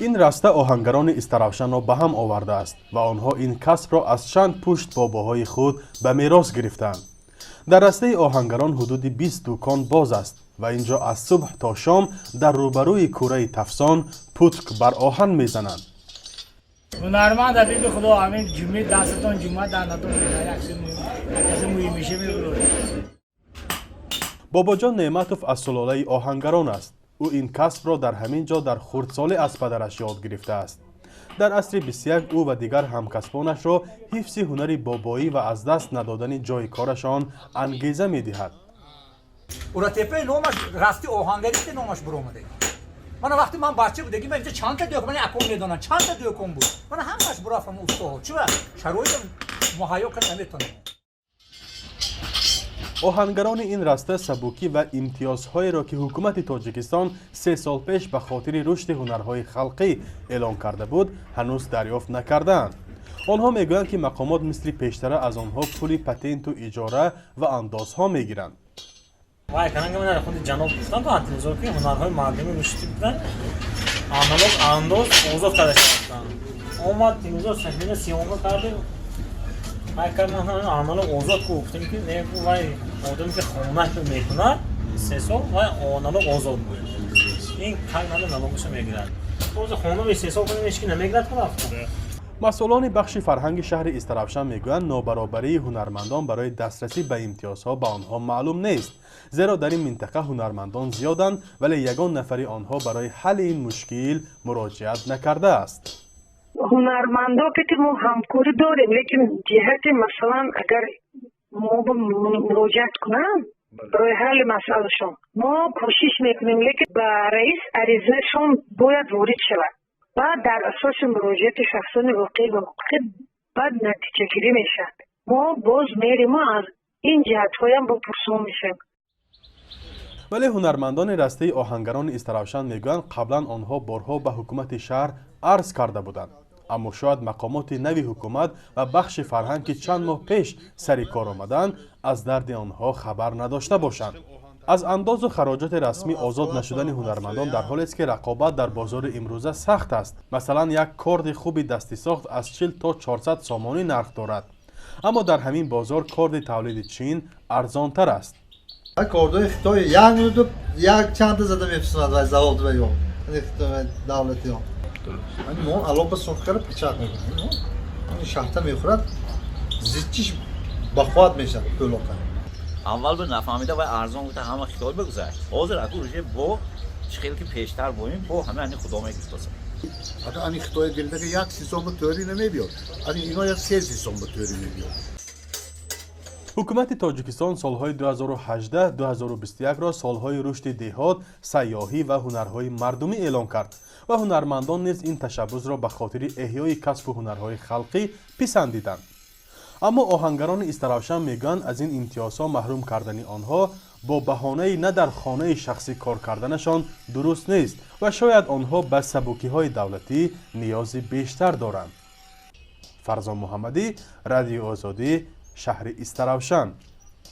Ин раста оҳангарони Истаравшанро ба ҳам овардааст ва онҳо ин касбро аз чанд пушт бобоҳои худ ба мерос гирифтаанд. Дар растаи оҳангарон ҳудуди 20 дукон боз аст ва ин ҷо аз субҳ то шом дар рӯбарӯи кӯраи тафсон путк бар оҳан мезананд. Ҳунарманд, ҳабиби Худо, ҳамин ҷумъи дастатон ҷумъа данатон яксе муҳимиша мебурад. Бобоҷон Неъматов аз сулолаи оҳангарон аст. Ӯ ин касбро дар ҳамин ҷо дар хурдсолӣ аз падараш ёд гирифтааст. Дар асри 21 ӯ ва дигар ҳамкасбонашро ҳифзи ҳунари бобоӣ ва аз даст надодани ҷойи корашон ангеза медиҳад. Уратепаи номаш расти оҳангаристи номаш буромаде. Мана вақте ман бача будагӣ, ман инҷа чандта дӯкон, мана акон медонам, чандта дӯкон буд. Мана ҳамаш бурафтам устоҳо. Чуба шароитам муҳайё карда наметонем. Оҳангарони ин раста сабукӣ ва имтиёзҳоеро, ки ҳукумати Тоҷикистон 3 сол пеш ба хотири рушди ҳунарҳои халқӣ эълон карда буд, ҳанӯз дарёфт накардаанд. Онҳо мегӯянд, ки мақомот мисли пештара аз онҳо пули патенту иҷора ва андозҳо мегиранд. Вай кананга мана худи ҷаноб гуфтанд, антинизор, ки ҳунарҳои мардумӣ рушди буданд, налог андоз озод карда шуданд. Омад телевизор сафина съёмка кардем, вай кард, налог озод ку. Гуфтем, ки не, вай одаме ки хонааш мекунад 3 сол, вай налог озод буд. Ин как надо налогашо мегирад. Боз хона 3 сол кунем, ҳеч ки намегирад ку рафта. Масъулони бахши фарҳанги шаҳри Истаравшан мегӯянд, нобаробарии ҳунармандон барои дастрасӣ ба имтиёзҳо ба онҳо маълум нест, зеро дар ин минтақа ҳунармандон зиёданд, вале ягон нафари онҳо барои ҳалли ин мушкил муроҷиат накардааст. Ҳунармандо ки мо ҳамкорӣ дорем, лекин ҷиҳати, масалан, агар мо муроҷиат кунам барои ҳалли масъалашон, мо кӯшиш мекунем, лекин ба раис аризашон бояд ворид шавад. Баъд дар асоси муроҷиати шахсони воқеӣ ва ҳуқуқӣ баъд натиҷагирӣ мешавад. Мо боз мерему аз ин ҷиҳатҳоям бо пурсон мешавем. Вале ҳунармандони растаи оҳангарони Истаравшан мегӯянд, қаблан онҳо борҳо ба ҳукумати шаҳр арз карда буданд, аммо шояд мақомоти нави ҳукумат ва бахши фарҳанг, ки чанд моҳ пеш сари кор омаданд, аз дарди онҳо хабар надошта бошанд. Аз андозу хароҷоти расмӣ озод нашудани ҳунармандон дар ҳолест, ки рақобат дар бозори имрӯза сахт аст. Масалан, як корди хуби дастисохт аз 40 то 400 сомонӣ нарх дорад, аммо дар ҳамин бозор корди тавлиди Чин арзонтар аст. Кордои Хитой як минуту як чанда зада мефисонад вай завод ва ё давлати он. Мо алоба сурх карда печать мекунем, шахта мехӯрад, зичиш бақувват мешавад пӯлота. Аввал бу нафаҳмида, вай арзон гуфта, ҳама Хитой бигузашт. Ҳозир аку уже бо чӣ хел ки пештар боем, бо ҳама ани худо мегуфтаса. Ага ани Хитоя гирифта, як сезон ба тӯри намебиёд, ани ино як се сезон ба тӯри мебиёд. Ҳукумати Тоҷикистон солҳои 2018-2021-ро солҳои рушди деҳот, сайёҳӣ ва ҳунарҳои мардумӣ эълон кард ва ҳунармандон низ ин ташаббусро ба хотири эҳёи касбу ҳунарҳои халқӣ писандиданд. Аммо оҳангарони Истаравшан мегӯянд, аз ин имтиёзҳо маҳрум кардани онҳо бо баҳонаи на дар хонаи шахсӣ кор карданашон дуруст нест ва шояд онҳо ба сабукиҳои давлатӣ ниёзи бештар доранд. Фарзон Муҳаммадӣ, Радиои Озодӣ, шаҳри Истаравшан.